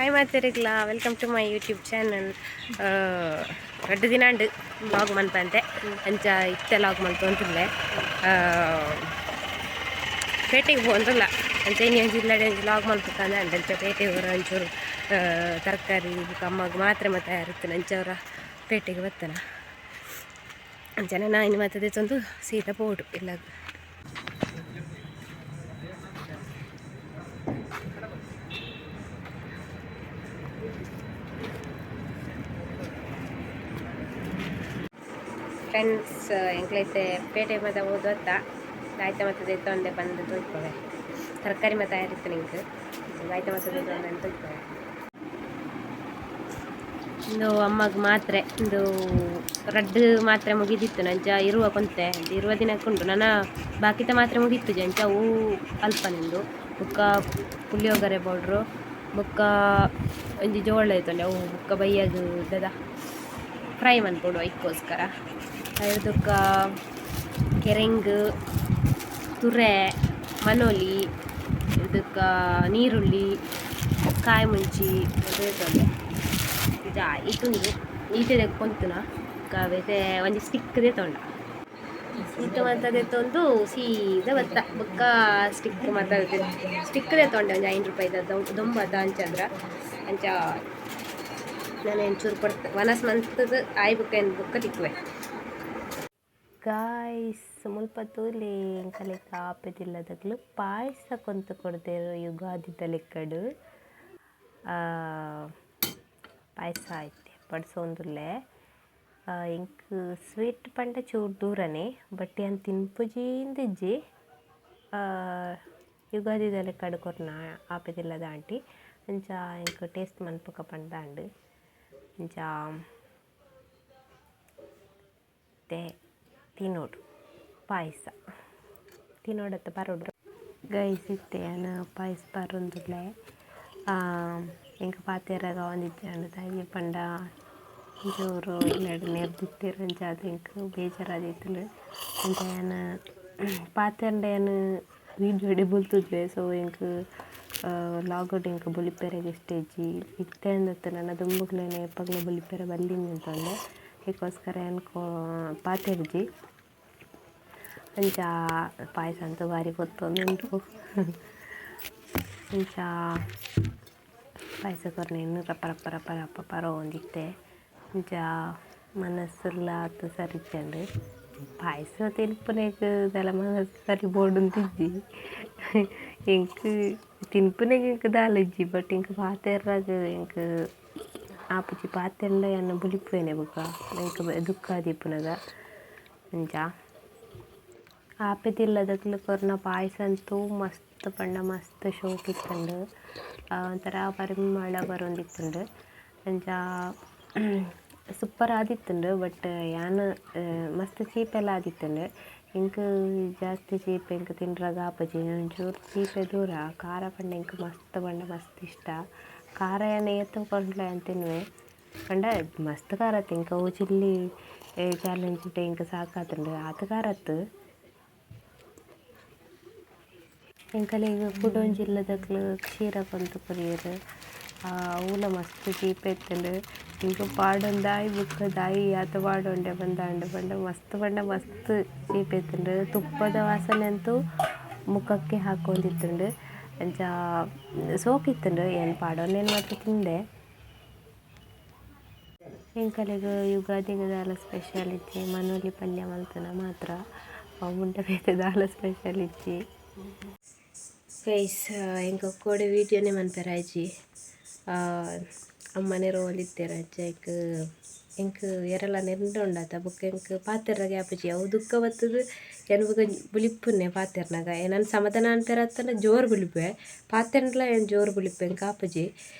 Hi ಮಾತೆರೆಗ್ಲ, welcome to my YouTube channel. ರಡ್ಡು ದಿನಾಂಡ್ ವ್ಲಾಗ್ ಮನ್ಪಂತೆ ಅಂಚ ಇತ್ತೆ ಲಾಗ್ ಮಲ್ತೊಂತುಲ್ಲೆ. ಪೇಟೆಗೆ ಪೋಂತುಲ್ಲ. ಅಂಚ ಇನಿ ಒಂಜಿ ಇಲ್ಲಡೆ ಒಂಜಿ ಲಾಗ್ ಮಲ್ಪುಕಂದ ಅಂಡ್. ಅಂಚ ಪೇಟೆಗೆ ಹೊರ ಒಂಚೂರು ತರಕಾರಿ ಬೊಕ ಅಮ್ಮಗ್ ಮಾತ್ರೆ ಮಾತ ತಯಾರಿತ್ತನ. ಅಂಚ ಅವರ ಪೇಟೆಗೆ ಬತ್ತನ. ಅಂಚನೆ ನಾ ಇನಿ ಮಾತ ದೆತ್ತೊಂದು ಸೀದಾ ಪೋಡು ಇಲ್ಲಗ್. ಫ್ರೆಂಡ್ಸ್, ಎಂಕ್ಲೈತೆ ಪೇಟೆ ಮಾತ ಓದೋತ್ತ ದಾಯ್ತ ಮತ್ತ ದೆತ್ತೊಂಡೆ ಬಂದು ತೋಯ್ಪವೆ. ತರಕಾರಿ ಮಾತ ತಯಾರಿತ್ತು ನಿಂಕ್ ದಾಯ್ತ ಮತ್ತ ದೆತ್ತೊಂಡೆ ತೋಯ್ಪವೆ. ಇಂದು ಅಮ್ಮಗ್ ಮಾತ್ರೆ. ಇಂದು ರಡ್ಡ್ ಮಾತ್ರೆ ಮುಗಿದಿತ್ತು. ನಂಚ ಇರುವ ಕೊಂತೆ 20 ದಿನಕ್ಕುಂಟು. ನನ ಬಾಕಿತ ಮಾತ್ರೆ ಮುಗಿತ್ತು. ಅಂಚ ಅವು ಅಲ್ಪ ನಿಂದು ಬೊಕ್ಕ ಪುಳಿಯೋಗರೆ ಪೌಡ್ರು ಬೊಕ್ಕ ಒಂಜಿ ಜೋಳ ಐತೊಂಡೆ. ಅವು ಬೊಕ್ಕ ಬಯ್ಯಗ್ ದದ ಫ್ರೈ ಮನ್ಪೊಡು ಐಕ್ಕೋಸ್ಕರ. ಐರ್ದೊಕ್ಕ ಕೆರೆಂಗ್, ತುರೆ, ಮನೋಲಿ, ಇದಕ್ಕ ನೀರುಳ್ಳಿ, ಕಾಯಿ ಮುಂಚಿ ಅದು ಇದ ಇತ್ತುಂದು ಈತೆ ಕೊಂತುನ ಬೇತೆ ಒಂಜಿ ಸ್ಟಿಕ್ ದೆತ್ತೊಂಡ. ಈತ ಮಾತ ದೆತ್ತೊಂದು ಸೀದಾ ಬತ್ತ. ಬೊಕ್ಕ ಸ್ಟಿಕ್ ಮಾತ ಸ್ಟಿಕ್ ದೆತ್ತೊಂಡೆ. ಒಂಜಿ 5 ರೂಪಾಯಿದ ದೊಂಬದ ಅಂಚಂದ್ರ. ಅಂಚ ನಾನು ಒಂಚೂರು ಕೊಡ್ತ ವನಸ್ ಮಂತದ ಆಯ್ ಬೊಕ್ಕ ಏನು ಬೊಕ್ಕ ತಿಕ್ಕುವೆ. ಗಾಯ್ಸ್, ಮುಲ್ಪ ತೂಲೆ, ಎಂಕಲೆಗ್ ಆಪೆದಿಲ್ಲದಕ್ಲು ಪಾಯಸ ಕೊಂತು ಕೊರ್ದೆರ್ ಯುಗಾದಿದ ಲೆಕ್ಕಡ್. ಪಾಯಸ ಐತೆ ಬಡ್ಸೊಂದುಲ್ಲೆ. ಎಂಕ್ ಸ್ವೀಟ್ ಪಂಡ ಚೂರು ದೂರನೆ, ಬಟ್ ಯಾನ್ ತಿನ್ಪುಜಿ ಇಂದಿಜ್ಜಿ. ಯುಗಾದಿದ ಲೆಕ್ಕಡ್ ಕೊರ್ನ ಆಪೆದಿಲ್ಲದ ಆಂಟಿ. ಅಂಚ ಎಂಕ್ ಟೇಸ್ಟ್ ಮನ್ಪುಕ ಪಂದಾಂಡ್. ಅಂಚ ಇತ್ತೆ ತಿನೊಡು, ಪಾಯಸ ತಿನೊಡತ್ತ ಪರೊಡು. ಗೈಸ್, ಇತ್ತೆ ಯಾನ್ ಪಾಯಸ ಪರೊಂದುಲ್ಲೆ. ಎಂಕ್ ಪಾತೆರಗ ಆವೊಂದಿಜ್ಜಂಡ್. ದಾಯೆ ಪಂಡ ಜೋರು ಇಲ್ಲಡ್ ನೆರ್ದಿತ್ತೆರ್. ಅಂಚಾದ್ ಎಂಕ್ ಬೇಜಾರಾದಿತ್ತುಂಡು. ಅಂಚ ಯಾನ್ ಪಾತೆರ್ಂಡ ಯಾನ್ ವೀಡಿಯೋಡೆ ಬುಲ್ತುಜೆ. ಸೊ ಎಂಕ್ ಲಾಗ್ ಎಂಕ್ ಬುಲಿಪೆರೆಗ್ ಇಷ್ಟ ಇಜ್ಜಿ. ಇತ್ತೆ ಅಂದತ್ ನನ ದುಂಬುಗ್ಲೇನೆ ಏಪಗ್ಲ ಬುಲಿಪೆರೆ ಬಲ್ಲಿಂದ್ ಎಂತೊಂಡೆ. ಐಕೋಸ್ಕರ ಯಾನ್ ಪಾತೆರ್ಜಿ. ಅಂಚ ಪಾಯಸ ಅಂತೂ ಬಾರಿ ಪೊತ್ತೊಂದುಂಡು. ಅಂಚ ಪಾಯಸ ಕೊರ್ನೇನ್ ರಪ್ಪ ರಪ್ಪ ರಪ್ಪ ರಪ್ಪ ಪರವೊಂದಿತ್ತೆ. ಅಂಚ ಮನಸ್ಸುಲ ಆತ್ ಸರಿ ಇಜ್ಜಂಡ್. ಪಾಯಸ ತಿನ್ಪುನೆಗ್ ದಾಲ ಮನಸ್ಸು ಸರಿ ಬೋಡುಂದಿಜ್ಜಿ. ಎಂಕ್ ತಿನ್ಪುನೆಗ್ ಎಂಕ್ ದಾಲ ಇಜ್ಜಿ, ಬಟ್ ಎಂಕ್ ಪಾತೆರ್ರಾಗ ಎಂಕ್ ಆಪುಜಿ. ಪಾತೆರ್ಂಡ ಯಾನ್ ಬುಲಿಪುವೆನೆ ಬೊಕ ಎಂಕ್ ದುಃಖ ಆದಿಪ್ಪುನಗ. ಅಂಚ ಆಪೆದಿಲ್ಲದಕ್ಲು ಕೊರ್ನ ಪಾಯಸ ಅಂತೂ ಮಸ್ತ್ ಪಂಡ ಮಸ್ತ್ ಶೋಕು ಇತ್ತುಂಡು. ಒಂಥರ ಪರಿಮಳ ಬರೊಂದಿತ್ತುಂಡು. ಅಂಚ ಸೂಪರ್ ಆದಿತ್ತುಂಡು. ಬಟ್ ಯಾನ್ ಮಸ್ತ್ ಚೀಪೆಲ ಆದಿತ್ತುಂಡು. ಎಂಕ್ ಜಾಸ್ತಿ ಚೀಪೆ ಎಂಕ್ ತಿನ್ರಾಗ ಆಪುಜಿ. ಒಂಚೂರು ಚೀಪೆ ದೂರ. ಖಾರ ಪಂಡ ಎಂಕ್ ಮಸ್ತ್ ಪಂಡ ಮಸ್ತ್ ಇಷ್ಟ. ಖಾರ ಯಾನ್ ಏತ್ ಕೊರ್ಂಡಲ ಯಾನ್ ತಿನ್ನುವೆ. ಪಂಡ ಮಸ್ತ್ ಖಾರ ಅತ್ತ್. ಎಂಕ್ ಅವು ಚಿಲ್ಲಿ ಚಾಲೆಂಜ್ ಎಂಕ್ ಸಾಕಾತುಂಡು ಆತ್ ಖಾರ ಅತ್ತ್. ಎಂಕಲೆಗ್ ಕುಡೊಂಜಿ ಇಲ್ಲದಕ್ಲು ಕ್ಷೀರ ಕೊಂತು ಕೊರಿಯೆರ್. ಅವುಲ ಮಸ್ತ್ ಚೀಪೆ ಇತ್ತುಂಡು. ಎಂಕ್ ಪಾಡೊಂದಾಯಿ ಬೊಕ್ಕ ದಾಯಿ ಆತ್ ಪಾಡೊಂಡೆ ಪಂದಾಂಡ್. ಪಂಡ ಮಸ್ತ್ ಪಂಡ ಮಸ್ತ್ ಚೀಪೆ ಇತ್ತುಂಡು. ತುಪ್ಪದ ವಾಸನೆ ಅಂತೂ ಮುಖಕ್ಕೆ ಹಾಕೊಂದಿತ್ತುಂಡು. ಅಂಚ ಸೋಕಿತ್ತುಂಡು. ಏನ್ ಪಾಡೊಂಡೆನ್ ಮಾತ್ರ ತಿಂದೆ. ಎಂಕಲೆಗ್ ಯುಗಾದಿಗ್ ದಾಲ ಸ್ಪೆಷಲ್ ಇಜ್ಜಿ. ಮನೊಲಿ ಪಲ್ಯ ಮಲ್ತುನ ಮಾತ್ರ. ಅವು ಬುಡ್ಂಡ ಬೇತೆ ದಾಲ ಸ್ಪೆಷಲ್ ಇಜ್ಜಿ. ಗೈಸ್, ಎಂಕ್ ಕೋಡೆ ವೀಡಿಯೋನೇ ಮನ್ಪೆರೆ ಆಯಿಜಿ. ಅಮ್ಮನೇ ರೋಲ್ ಇತ್ತೆರ್. ಅಂಚ ಎಂಕ್ ಎಂಕ್ ಏರೆಲ ನೆಂಡುಂಡತ. ಬೊಕ್ಕ ಎಂಕ್ ಪಾತೆರ್ರಗೆ ಆಪುಜಿ. ಅವು ದುಃಖ ಬತ್ತುದು ಯಾನ್ ಬೊಕ ಬುಲಿಪುನೆ ಪಾತೆರ್ನಗ. ಎನನ್ ಸಮಾಧಾನ ಅನ್ಪೆರೆ ಅತ್ತಂಡ ಜೋರು ಬುಲಿಪುವೆ. ಪಾತೆರ್ಂಡಲ ಯಾನ್ ಜೋರು ಬುಲಿಪುವೆ, ಎಂಕ್ ಆಪುಜಿ.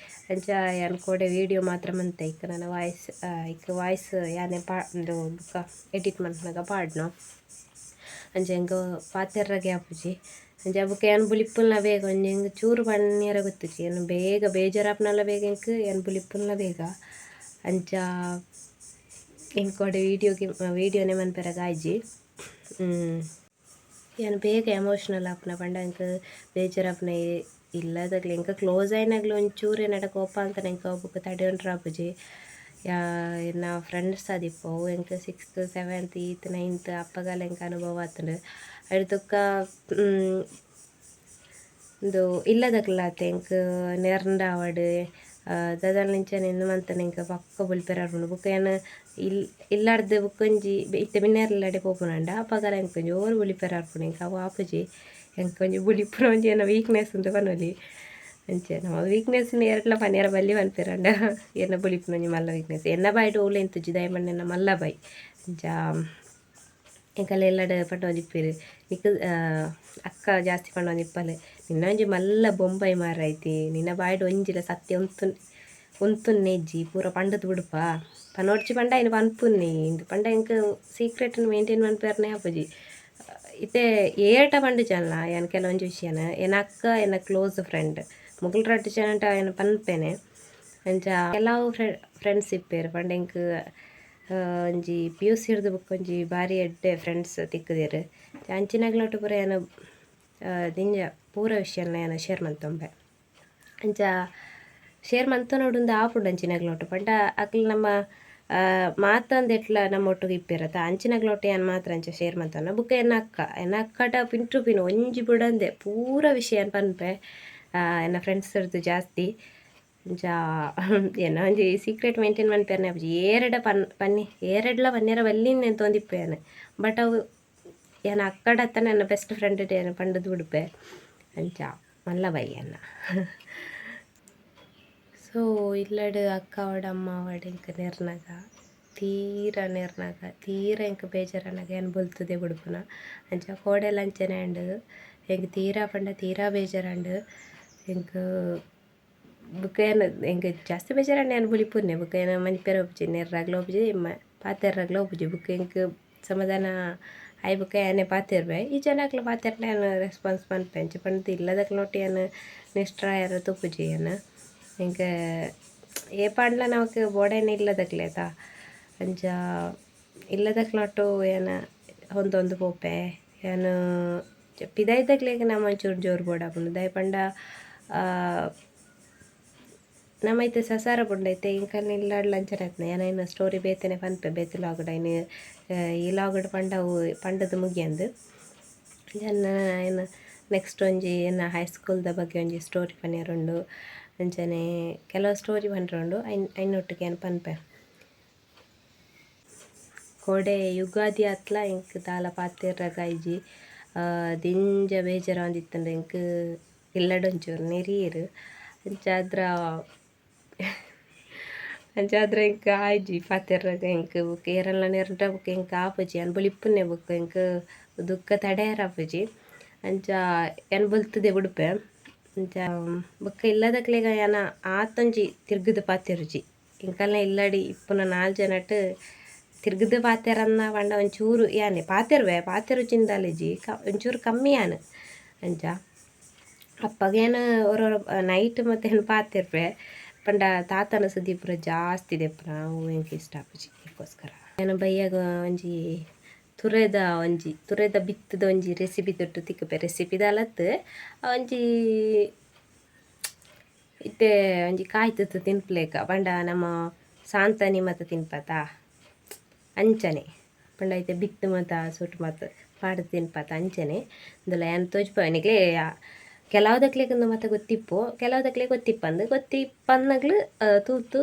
ಅಂಚ ಯಾನ್ ಕೋಡೆ ವೀಡಿಯೋ ಮಾತ್ರ ಮಂತೆ. ಇಕ್ ನನ ವಾಯ್ಸ್ ಇಕ್ ವಾಯ್ಸ್ ಯಾನೆ ಪಾ ಉಂದು ಬೊಕ್ಕ ಎಡಿಟ್ ಮನ್ಪುನಗ ಪಾಡ್ನೊ. ಅಂಚ ಎಂಕ್ ಪಾತೆರ್ರಗೆ ಆಪುಜಿ. ಅಂಚ ಬೊಕ್ಕ ಯಾನ್ ಬುಲಿಪುನ ಬೇಗ. ಒಂಜಿ ಎಂಕ್ ಚೂರು ಪನ್ಯರೆ ಗೊತ್ತುಜಿ. ಯಾನ್ ಬೇಗ ಬೇಜಾರಾಪುನಲ ಬೇಗ ಎಂಕ್, ಯಾನ್ ಬುಲಿಪುನ ಬೇಗ. ಅಂಚ ಎಂಕ್ ಕೋಡೆ ವೀಡಿಯೋಗೆ ವೀಡಿಯೋನೇ ಮನ್ಪೆರೆಗ್ ಆಯಿಜಿ. ಯಾನ್ ಬೇಗ ಎಮೋಷ್ನಲ್ ಆಪುನ. ಪಂಡ ಎಂಕ್ ಬೇಜಾರಾಪುನ ಇಲ್ಲದಾಗ್ಲಿ ಎಂಕ ಕ್ಲೋಸ್ ಆಯ್ನಾಗ್ಲಿ ಒಂಚೂರು ಎನ್ನಡ ಕೋಪ ಅಂತ ಎಂಕ ಬೊಕ್ಕ ತಡೆಯೊಂಡ್ರ ಆಪುಜಿ. ಎನ್ನ ಫ್ರೆಂಡ್ಸ್ ಆದಿಪ್ಪು ಅವು ಎಂಕ್ 6th 7th 8th 9th ಅಪ್ಪಗಲ ಎಂಕ್ ಅನುಭವ ಆತುಂಡು. ಐಡ್ದ್ ಉಂದು ಇಲ್ಲದಕ್ಲಾತೆ ಎಂಕ್ ನೆರ್ಂಡ ಆವಡ್ ದಾದಾಂಡಲ ಇಂಚನೆ ಇಂದು ಮಂತುಂಡ ಎಂಕ್ ಪಕ್ಕ ಬುಲ್ಪೆರೆ ಆಪುಂಡು. ಬೊಕ್ಕ ಯಾನ್ ಇಲ್ಲಡ್ದ್ ಬೊಕೊಂಜಿ ಇತ್ತೆ ಬಿನ್ನೆರ್ಲಡೆ ಪೋಪುನಂಡ ಅಪಗಲ ಎಂಕ್ ಜೋರು ಬುಲಿಪೆರೆ ಆಪುಂಡು. ಎಂಕ್ ಅವು ಆಪುಜಿ. ಎಂಕ್ ಒಂಜಿ ಬುಲಿಪುನ ಒಂಜಿ ಎನ್ನ ವೀಕ್ನೆಸ್ ಅಂದ್ ಪನೊಲಿ. ಅಂಚ ನಮ ವೀಕ್ನೆಸ್ ಏರೆಡ್ಲ ಪನಿಯರ ಬಲ್ಲಿ ಪನ್ಪೆರಂಡ ಎನ್ನ ಬುಲಿಪುನ ಒಂಜಿ ಮಲ್ಲ ವೀಕ್ನೆಸ್. ಎನ್ನ ಬಾಯಿಡ್ ಓಲು ಎಂತುಜಿ ದಾಯೆ ಪಂಡ ಎನ್ನ ಮಲ್ಲ ಬಾಯಿ. ಅಂಚ ಎಂಕಲ್ಲ ಇಲ್ಲಡ್ ಪಂಡೊಂದಿಪ್ಪೆರ್ ನಿಕ್ ಅಕ್ಕ ಜಾಸ್ತಿ ಪಂಡೊಂದಿಪ್ಪಲ್ ನಿನ್ನ ಒಂಜಿ ಮಲ್ಲ ಬೊಂಬೈ ಮಾರೈತಿ ನಿನ್ನ ಬಾಯಿಡ್ ಒಂಜಿಲ ಸತ್ಯ ಉಂತುನ್ ಉಂತುನ್ನೆ ಇಜ್ಜಿ ಪೂರ ಪಂಡದ್ ಬುಡ್ಪ ಪನೊಡ್ಚಿ ಪಂಡ ಐನ್ ಪನ್ಪುನ್ನಿ ಇಂದ್ ಪಂಡ ಎಂಕ್ ಸೀಕ್ರೆಟ್ನ್ ಮೇಂಟೈನ್ ಮನ್ಪೆರ್ನೆ ಆಪುಜಿ. ಇತ್ತೆ ಏಟ ಪಂಡುಜಲ್ಲ ಯಾನ್ ಕೆಲವೊಂಜಿ ವಿಷಯನ ಎನ್ನ ಅಕ್ಕ ಎನ್ನ ಕ್ಲೋಸ್ ಫ್ರೆಂಡ್ ಮೊಕುಲು ರಡ್ಡ್ ಜನಟ ಯಾನ್ ಪನ್ಪೆನೆ. ಅಂಚ ಕೆಲವು ಫ್ರೆಂಡ್ಸ್ ಇಪ್ಪೆರ್ ಪಂಡ ಎಂಕ್ ಒಂಜಿ ಪಿ ಯು ಸಿ ರ್ದ್ ಬೊಕ್ಕ ಒಂಜಿ ಬಾರಿ ಎಡ್ಡೆ ಫ್ರೆಂಡ್ಸ್ ತಿಕ್ಕುದೆರ್. ಅಂಚಿನಗ್ಲೊಟ್ಟು ಪೂರ ಯಾನ್ ದಿಂಜ ಪೂರ ವಿಷಯನ ಯಾನ್ ಶೇರ್ ಮಲ್ತೊಂಬೆ. ಅಂಚ ಶೇರ್ ಮಲ್ತೊನೊಡುಂದು ಆಪುಂಡು ಅಂಚಿನಗ್ಲೊಟ್ಟು ಪಂಡ ಅಕ್ಲ್ ನಮ್ಮ ಮಾತಂದೆಟ್ಲ ನಮ್ಮ ಒಟ್ಟುಗು ಇಪ್ಪೆರತ ಅಂಚಿನಗ್ಲೊಟ್ಟು ಯಾನ್ ಮಾತ್ರ ಅಂಚ ಶೇರ್ ಮಲ್ತೊನ್ನ. ಬೊಕ್ಕ ಎನ್ನ ಅಕ್ಕ ಎನ್ನ ಅಕ್ಕಡ ಪಿನ್ ಟು ಪಿನ್ ಒಂಜಿ ಬುಡಂದೆ ಪೂರ ವಿಷಯ ಯಾನ್ ಪನ್ಪೆ ಎನ್ನ ಫ್ರೆಂಡ್ಸ್ ರ್ದ್ ಜಾಸ್ತಿ. ಅಂಚ ಎನ್ನ ಒಂಜಿ ಸೀಕ್ರೆಟ್ ಮೇಂಟೈನ್ ಮನ್ಪೆರ್ನೆ ಆಪುಜಿ. ಏರೆಡ ಪನ್ ಪನ್ನಿ ಏರೆಡ್ಲ ಪನ್ಯರ ಬಲ್ಲಿಂದ್ ಎಂತೊಂದಿಪ್ಪೆ ಯಾನ್. ಬಟ್ ಅವು ಯಾನ್ ಅಕ್ಕಡ ಅತ್ತಂಡ ಎನ್ನ ಬೆಸ್ಟ್ ಫ್ರೆಂಡ್ ಯಾನ್ ಪಂಡುದು ಬುಡ್ಪೆ. ಅಂಚ ಮಲ್ಲ ಬಾಯಿ ಎನ್ನ. ಸೊ ಇಲ್ಲಡ್ ಅಕ್ಕ ಆವಡ್ ಅಮ್ಮ ಆವಡ್ ಎಂಕ್ ನೆರ್ನಗ ತೀರ ನೆರ್ನಗ ತೀರ ಎಂಕ್ ಬೇಜಾರಾನಗ ಯಾನ್ ಬೊಲ್ತುದೆ ಬುಡ್ಪುನ. ಅಂಚ ಕೋಡೆಲ ಅಂಚನೆ ಆಂಡ್. ಎಂಕ್ ತೀರ ಪಂಡ ತೀರ ಬೇಜಾರಾಂಡ್. ಎಂಕ್ ಬೊಕ್ಕ ಯಾನ್ ಎಂಕ್ ಜಾಸ್ತಿ ಬೇಜಾರಾಂಡ ಯಾನ್ ಬುಲಿಪುನೆ. ಬೊಕ್ಕ ಯಾನ್ ಮನಿಪೆರೆ ಉಪ್ಪುಜಿ ನೆರ್ರಾಗ್ಲ ಉಪ್ಪುಜಿ ಪಾತೆರ್ರಾಗ್ಲ ಉಪ್ಪುಜಿ. ಬೊಕ್ಕ ಎಂಕ್ ಸಮಾಧಾನ ಆಯಿ ಬೊಕ್ಕ ಯಾನೆ ಪಾತೆರ್ವೆ. ಈ ಜನಕ್ಲು ಪಾತೆರ್ಂಡ ಯಾನ್ ರೆಸ್ಪಾನ್ಸ್ ಮನ್ಪೆ. ಅಂಚ ಪಂಡ್ದ್ ಇಲ್ಲದಕ್ಲ್ನೊಟ್ಟು ಯಾನ್ ನಿಷ್ಟ್ರ ಆಯೆರೆ ತೂಪುಜಿ ಯಾನ್. ಎಂಕ್ ಏಪಾಂಡಲ ನಮಕ್ ಬೋಡಾಯಿನ ಇಲ್ಲದಕ್ಲೆ ಅತಾ. ಅಂಚ ಇಲ್ಲದಕ್ಲ್ನೊಟ್ಟು ಯಾನ್ ಹೊಂದೊಂದು ಪೋಪೆ. ಯಾನ್ ಪಿದಾಯ್ದಕ್ಲೆಗ್ ನಮ ಒಂಚೂರು ಜೋರು ಬೋಡಾಪುಂಡು ದಾಯೆ ಪಂಡ ನಮ ಇತ್ತೆ ಸಸಾರ ಪುಂಡ ಇತ್ತೆ ಎಂಕಲ್ನ ಇಲ್ಲಡ್ಲ ಅಂಚನೆ ಆತ್ಂಡ್. ಯಾನ್ ಐನ ಸ್ಟೋರಿ ಬೇತೆನೆ ಪನ್ಪೆ ಬೇತೆ ಲಾಗ್ಡ್ ಐನ್ ಈ ಲಾಗ್ಡ್ ಪಂಡ ಅವು ಪಂಡದ್ ಮುಗಿಯಂದ್. ಎನ್ನ ಎನ್ನ ನೆಕ್ಸ್ಟ್ ಒಂಜಿ ಎನ್ನ ಹೈಸ್ಕೂಲ್ದ ಬಗ್ಗೆ ಒಂಜಿ ಸ್ಟೋರಿ ಪನಿಯರೆ ಉಂಡು. ಅಂಚನೆ ಕೆಲವು ಸ್ಟೋರಿ ಪಂಡ್ರೆ ಉಂಡು ಐನ್ ಐನೊಟ್ಟಿಗೆ ಯಾನ್ ಪನ್ಪೆ. ಕೋಡೆ ಯುಗಾದಿ ಆತ್ಲ ಎಂಕ್ ದಾಲ ಪಾತೆರ್ರಗ ಆಯಿಜಿ. ದಿಂಜ ಬೇಜಾರಾವೊಂದಿತ್ತುಂಡು ಎಂಕ್ ಇಲ್ಲಡ್ ಒಂಚೂರು ನೆರಿಯೆರ್. ಅಂಚಾದ್ರ ಅಂಚಾದ್ರ ಎಂಕ್ ಆಯಿಜಿ ಪಾತೆರ್ರಗ ಎಂಕ್ ಬೊಕ್ಕ ಏರೆಲ ನೆರ್ಂಡ ಬೊಕ್ಕ ಎಂಕ್ ಆಪುಜಿ ಯಾನ್ ಬುಲಿಪುನೆ ಬೊಕ್ಕ ಎಂಕ್ ದುಃಖ ತಡೆಯರ ಆಪುಜಿ. ಅಂಚ ಯಾನ್ ಬೊಲ್ತುದೆ ಬುಡ್ಪೆ. ಅಂಚ ಬೊಕ್ಕ ಇಲ್ಲದಕ್ಲೆಗ್ ಯಾನ್ ಆತೊಂಜಿ ತಿರ್ಗುದು ಪಾತೆರುಜಿ. ಎಂಕಲ್ನ ಇಲ್ಲಡ್ ಇಪ್ಪುನ ನಾಲ್ ಜನಟ್ ತಿರ್ಗುದು ಪಾತೆರನ್ನ ಪಂಡ ಒಂಚೂರು ಯಾನೆ ಪಾತೆರುವೆ ಪಾತೆರುಜಿಂದ್ ದಾಲ ಇಜ್ಜಿ ಒಂಚೂರು ಕಮ್ಮಿ ಯಾನ್. ಅಂಚ ಅಪ್ಪಗ ಯಾನ್ ಒರೊರ ನೈಟ್ ಮಾತ ಯಾನ್ ಪಾತೆರ್ಪೆ. ಪಂಡ ತಾತನ ಸುದ್ದಿ ಪೂರ ಜಾಸ್ತಿ ದೆಪ್ಪುನ ಅವು ಎಂಕ್ ಇಷ್ಟ ಆಪುಜಿ ಐಕೋಸ್ಕರ. ಯಾನ್ ಬಯ್ಯಗ್ ಒಂಜಿ ತುರೆದ ಒಂಜಿ ತುರೆದ ಬಿತ್ತುದ ಒಂಜಿ ರೆಸಿಪಿ ತೊಟ್ಟು ತಿಕ್ಕುಪೆ. ರೆಸಿಪಿ ದಾಲತ್ ಒಂಜಿ ಇತ್ತೆ ಒಂಜಿ ಕಾಯಿ ತುತ್ತು ತಿನ್ಪುಲೆಕ ಪಂಡ ನಮ ಸಾಂತಾನಿ ಮಾತ ತಿನ್ಪತ ಅಂಚನೆ ಪಂಡ ಇತ್ತೆ ಬಿತ್ತು ಮಾತ ಸುಟ್ಟು ಮಾತ ಪಾಡ್ದ್ ತಿನ್ಪತ ಅಂಚನೆ ಉಂದುಲ ಯಾನ್ ತೋಜ್ಪಾವೆ ನಿಕ್ಲೆ. ಕೆಲವುದಕ್ಲೆಗ್ ಉಂದು ಮಾತ ಗೊತ್ತಿಪ್ಪು ಕೆಲವುದಕ್ಲೆಗ್ ಗೊತ್ತಿಪ್ಪಂದ್ ಗೊತ್ತಿಪ್ಪಂದ್ನಗ್ಲು ತೂತು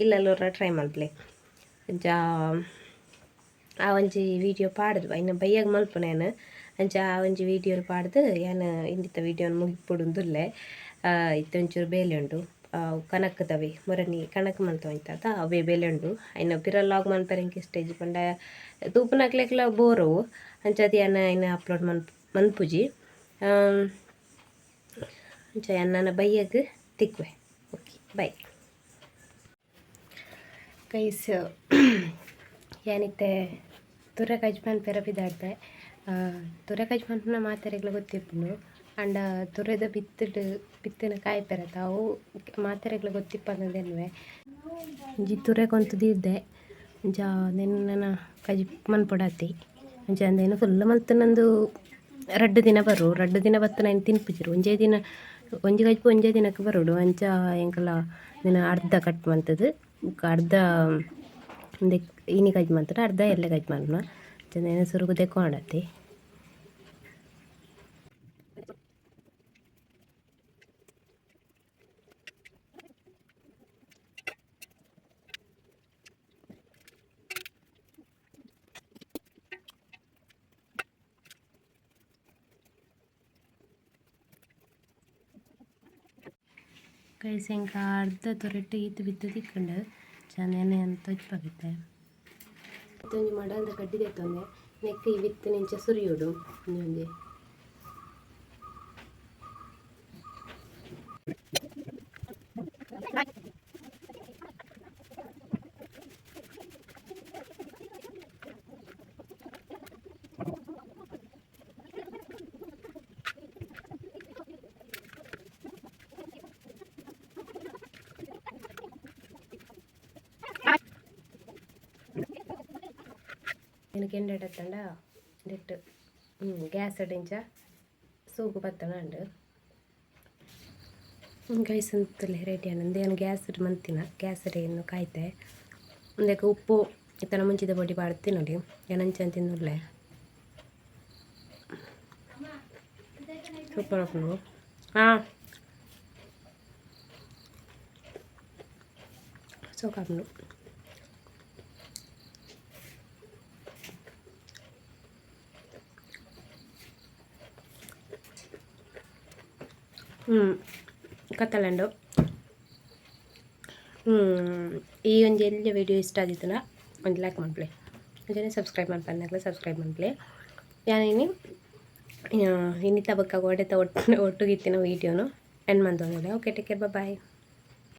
ಇಲ್ಲಲ್ ಒರ ಟ್ರೈ ಮಲ್ಪುಲೆ. ಅಂಚ ಆ ಒಂಜಿ ವೀಡಿಯೋ ಪಾಡ್ದ್ ಐನ್ ಬಯ್ಯಗ್ ಮಲ್ಪುನ ಯಾನ್. ಅಂಚ ಆ ಒಂಜಿ ವೀಡಿಯೋ ಪಾಡ್ದ್ ಯಾನ್ ಇಂದಿತ್ತ ವೀಡಿಯೋನ್ ಮುಗಿಪೊಡುಂದುಲ್ಲೆ. ಇತ್ತೆ ಒಂಚೂರು ಬೇಲೆ ಉಂಡು. ಕನಕ್ದವೇ ಮೊರನಿ ಕಣಕ್ ಮಲ್ತೊಂದಿತ್ತ ಅವೇ ಬೇಲೆ ಉಂಡು. ಐನ ಪಿರ ಲಾಗ್ ಮನ್ಪೆರೆ ಎಂಕ್ ಇಷ್ಟ ಇಜ್ಜಿ ಪಂಡ ತೂಪುನಕ್ಲೆಗ್ಲ ಬೋರ್ ಅವು. ಅಂಚಾದ್ ಯಾನ್ ಐನ್ ಅಪ್ಲೋಡ್ ಮನ್ಪುಜಿ. ಅಂಚ ಯಾನ್ ನನ ಬಯ್ಯಗ್ ತಿಕ್ಕುವೆ. Okay bye guys. ಯಾನಿತ್ತೆ ತುರೆ ಕಜ್ಜಿ ಮನ್ಪೆರೆ ಪಿದಾಡ್ದೆ. ತುರೆ ಕಜ್ಜಿ ಮನ್ಪುನ ಮಾತೆರೆಗ್ಲ ಗೊತ್ತಿಪ್ಪುಂಡು. ಆಂಡ ತುರೆದ ಬಿತ್ತುಡ್ ಬಿತ್ತಿನ ಕಾಯಿಪೆರತ ಅವು ಮಾತೆರೆಗ್ಲ ಗೊತ್ತಿಪ್ಪಂದ್ ಎನ್ನುವೆ. ಒಂಜಿ ತುರೆ ಕೊಂತು ದೀಡ್ದೆ. ಅಂಚ ನೆನ್ ನನ ಕಜ್ಜಿ ಮನ್ಪೊಡಾತೆ. ಅಂಚ ಅಂದೇನು ಫುಲ್ ಮಲ್ತುನಂದು ರಡ್ಡ್ ದಿನ ಬರು, ರಡ್ಡ್ ದಿನ ಬತ್ತನ ಇನ್ ತಿನ್ಪುಜೆರ್. ಒಂಜೇ ದಿನ ಒಂಜಿ ಕಜ್ಪು ಒಂಜೇ ದಿನಕ್ಕೆ ಬರೋಡು. ಅಂಚ ಎಂಕಲ ದಿನ ಅರ್ಧ ಕಟ್ ಮಂತುದು ಬೊಕ್ಕ ಅರ್ಧ ಉಂದೆಕ್ ಇನಿ ಕಜ್ಜು ಮಂತುಡು ಅರ್ಧ ಎಲ್ಲೆ ಕಜ್ಜು ಮನ್ಪುನ. ಅಂಚನೆ ಸುರುಕು ದೆಕ್ಕೊಂಡತ್ತಿ. ಗೈಸ್, ಎಂಕ ಅರ್ಧ ತೊರೆಟ್ ಈತ್ ಬಿತ್ತು ತಿಕ್ಕುಂಡು. ಚಂದನೆ ಅಂತ ತೊಜ್ಪಾಗಿತ್ತೆ. ಒಂಜಿ ಮಡಲ್ದ ಕಡ್ಡಿ ದೆತ್ತೊಂದೆ ನೆಕ್ ಈ ಬಿತ್ತು ನಿಂಚ ಸುರಿಯೋಡು ಒಂಜಿ. ಕೆಂಡೆ ಎತ್ತಂಡ ದಿಟ್ಟು ಗ್ಯಾಸ್ ಇಂಚ ಸೂಕು ಬತ್ತಣ ಉಂಡು. ಗೈಸ್, ಅಂತಲೇ ರೆಡಿ ಆನಂದ್. ಏನು ಗ್ಯಾಸ್ ಮಂತಿನ ಗ್ಯಾಸ್ ಇನ್ನು ಕಾಯ್ತೆ. ಉಂದೆಕ್ ಉಪ್ಪು ಇತ್ತನ ಮುಂಚಿದ ಬೊಡಿ ಪಾಡ್ದು ನೋಡಿ ಏನಂಚ ತಿನ್ನುರ್ಲೆ. ಸೂಪರ್ ಆಪುಂಡು. ಹಾಂ, ಸೋಕಾಪುಂಡು. ಕತ್ತಲಂಡು. ಈ ಒಂಜಿ ಎಲ್ಯ ವಿಡಿಯೋ ಇಷ್ಟ ಆದಿತ್ತುಂಡ ಒಂಜಿ ಲೈಕ್ ಮನ್ಪುಲೆ, ಅಂಚನೆ ಸಬ್ಸ್ಕ್ರೈಬ್ ಮನ್ಪಂದಿನಕ್ಲ್ ಸಬ್ಸ್ಕ್ರೈಬ್ ಮನ್ಪುಲೆ. ಯಾನ್ ಇನಿ ಇನ್ನಿತ ಬೊಕ್ಕ ಒಡೆತ ಒಟ್ಟು ಒಟ್ಟುಗಿತ್ತಿನ ವೀಡಿಯೋನು and ಮಂತೊಂದುಲ್ಲೆ. Okay, take care, bye.